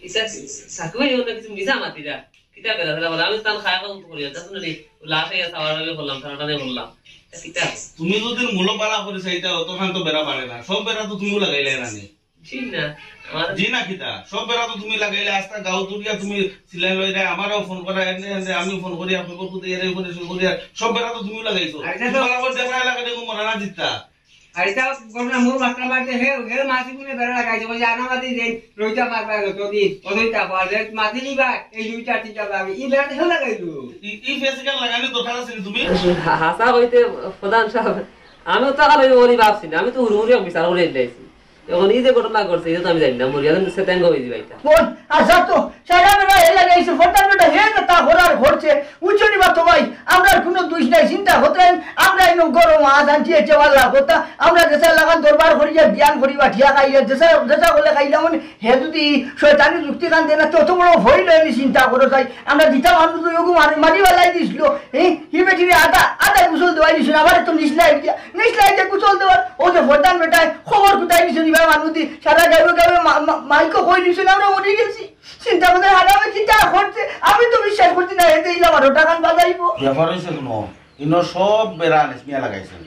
ইসা, সাকুবাই ওটা কিছু মিছা মাতিরা। কিতা বেড়া, বেড়া বলে, আমি তান খায় খাওয়া তো করি, তা শুনে নি, লাশ আইয়া সাওয়ার আগে বললাম, তারা টানে বললাম। তা কিতা? তুমি যদি মূল পালা করে চাইতা, অতখান তো বেড়া পারে না। সব বেড়া তো তুমিও লাগাইলে না নি। ঠিক না? আমার জি না কিতা? সব বেড়া তো তুমি লাগাইলে, আস্তা গাঁও তুলিয়া তুমি সিলাই লই দেয়, আমারও ফোন করা, এনে এনে আমি ফোন করিয়া, খবর করতে এরে করে শুরু করিয়া, সব বেড়া তো তুমিও লাগাইছো। আরে তুমি তো পালা করে দেখা এলাকা দেখো মরা না জিততা। আর এটা ঘটনা মোর বাসা বাড়িতে হে, হে মাসি গুনে বেড়া লাগাইছে, কইছে, "আনা মাটি দেন, রইতা পারবা যতদিন, অতদিন থাকো।" আর যে মাটি নিবা, এই দুইটা তিনটা পাবে, এই বেড়া তো হে লাগাইলো। ই, ই ফেসিকাল লাগানোর দরকার আছে নি তুমি? হা-, হাছা কইতে প্রধান সাহেব, আমি তো টাকা লইব বলি ভাবছি না, আমি তো হুড়মুড়ি বিচার করে দিলাইছি। এখন এই যে ঘটনা ঘটছে, এটা তো আমি জানি না, মরিয়া সে ট্যাঙ্গো হয়ে দিবা এটা। বল, আচ্ছা তো, সারা বেলা এ লাগাইছে, ফোনটা বেটা হে তো তা করার ঘটছে, বুঝছো নি বা তো ভাই, আমরার কুনু দুষ নাই, চিন্তা করতে নাই, আমরা এনে গরম মাছ আনছি, এসে ভালা কথা। আমরা যেসা লাগান দরবার করিয়া, জ্ঞান করিবা, ঠিয়া খাইয়া, যেসা, যেসা বলে খাইলাম, মানে, হে যদি শয়তানি যুক্তি কান দেয় না, তত বড় ভয় লয় নি চিন্তা করো চাই। আমরা দিতা মানুষ তো এরকম মারি, মারি বেলাই দিছিল। হ্যাঁ, হি বেটিরে আধা, আধা গোসল দেওয়াই দিছিল, আবার তো নিচলাই দিয়া, নিচলাই দিয়া গোসল দেওয়ার, ও যে প্রধান বেটায় খবর কোথায় দিছিল, নিবা মানুষ দি, সারা গাঁয়ে গাঁয়ে মা-, মা-, মাইকো কই দিছিল, আমরা মরে গেছি। চিন্তা করতে হারামে চিন্তা করছে, আমি তো বিশ্বাস করছি না, এতে ইলা বারোটা কান বাজাইবো। ব্যাপার হয়েছে কোনো, ইনো সব বেড়া আনিস মিয়া লাগাইছেন।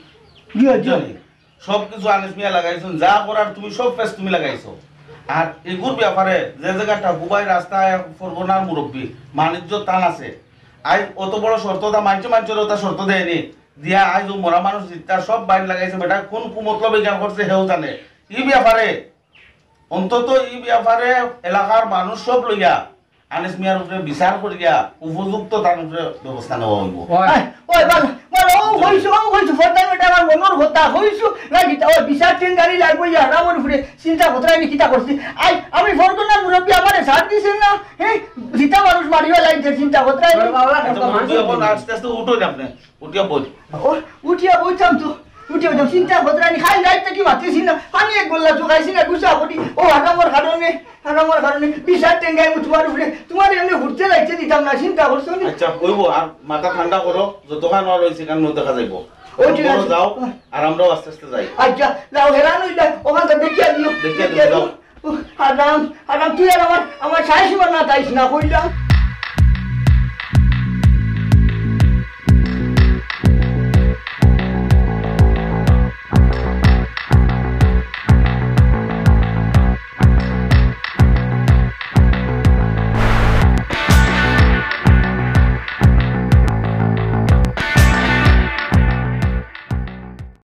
জি, জি। বুঝছো নি? সব কিছু আনিস মিয়া লাগাইছেন, যা করার তুমি সব ফেস তুমি লাগাইছো। আর এগুর ব্যাপারে যে জায়গাটা বুবাই রাস্তায় ফরগনার মুরব্বী, মানিজ্য তান আছে। আজ অত বড় শর্ত তা মানছে, মানছে ওটা শর্ত দেয়নি। দিয়া আজ ও মরা মানুষ জিততা সব বাইর লাগাইছে, বেটা কোন কুমতলবে জ্ঞান করছে হেও জানে। এই ব্যাপারে অন্তত এই ব্যাপারে এলাকার মানুষ সব লইয়া আনিস মিয়ার উপরে বিচার করিয়া উপযুক্ত তার উপরে ব্যবস্থা নেওয়া হইব। ওই। এই, ওই, বল, বল, ও হইছে, ও হইছে, ফরদান বেটা আমার মনর কথা, হইছে, না কিতা, ওই বিচার টেন্ডারি লাগবো, ইয়া, রামর উপরে চিন্তা কথা আমি কিতা করছি। আই, আমি ফরদনার মুরব্বী আমারে ছাড় দিছেন না, হ্যাঁ, জিতা মানুষ মারিও লাগছে চিন্তা কথা। আচ্ছা, বন্ধু, এখন আস্তে আস্তে উঠো না আপনি, উঠিয়া বই। ও, উঠিয়া বইতাম তো, উঠিয়া বইতাম, চিন্তা কথা আমি খাই রাইত থাকি মাতিছি না, পানি এক গোল্লা চুকাইছি না, গুছা করি, ও হারামর কারণে, হারামর কারণে, বিচার টেঙ্গাই তোমার উপরে, তোমার এমনি ঘুরতে লাগছে দিতাম না, চিন্তা করছো নি? আচ্ছা, কইবো, আর মাথা ঠান্ডা করো, যতখান আর হইছে, কারণ দেখা যাইবো। ও, ঠিক বড় আছে। যাও, আর আমরাও আস্তে আস্তে যাই। আচ্ছা, যাও, হেরান হইলে, ওখান থেকে দেখিয়া দিও, দেখিয়া দিও, দেখিয়া যাও। দিও। ও, হারাম, হারাম, তুই আর আমার, আমার সাহসী না তাইস না, কইলাম।